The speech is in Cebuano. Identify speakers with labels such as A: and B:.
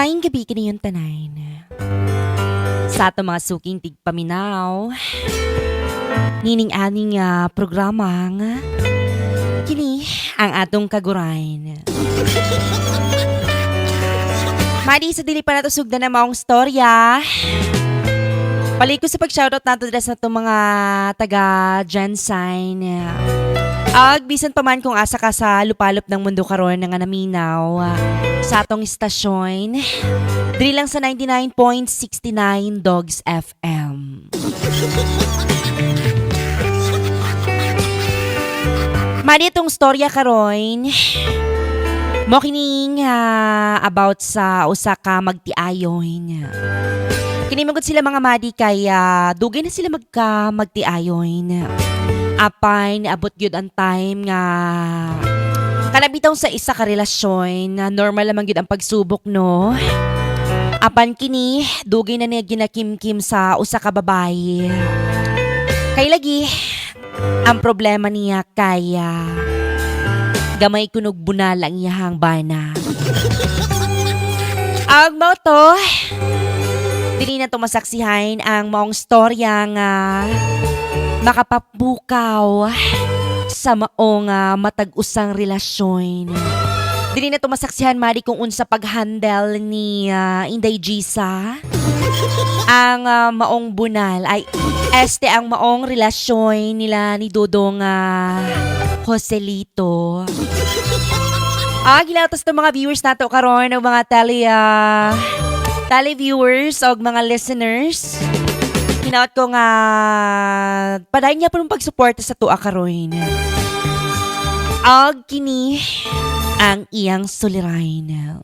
A: Maayong gabii kaninyong tanan. Sa ato mga suking tigpaminaw, nining aning programang kini ang atong kaguran. Madi, sa dili pa nato sugdan ang maong storya, paliko sa pag-shoutout nato dira sa atong mga taga GenSan. Ag bisan pa man kung asa ka sa lupalop ng mundo karon nga naminaw sa atong istasyon, diri lang sa 99.69 Dogs FM. Madi, itong storya karon mo kining about sa usa ka magtiayon. Kini magud sila, mga madi, kay dugay na sila magka magtiayon. Apan abot gyud ang time nga kanabitaw sa isa ka relasyon na normal lamang gyud ang pagsubok, no. Apan kini dugay na niya ginakimkim sa usa ka babae. Kay lagi ang problema niya kay gamay kunog bunal ang iyahang bana. Ang mao to, dili na to masaksihan ang maong storya nga makapapukaw sa maong matag-usang relasyon. Dili na to masaksihan, madi, kung unsa pag-handle ni Inday Gisa ang maong bunal ay este ang maong relasyon nila ni Dodong Joselito. Gilatos ng mga viewers nato karon og mga tele viewers og mga listeners. Hinaot ko nga padayon niya po ng pagsuporta sa tua karon. Og kini ang iyang sulirain.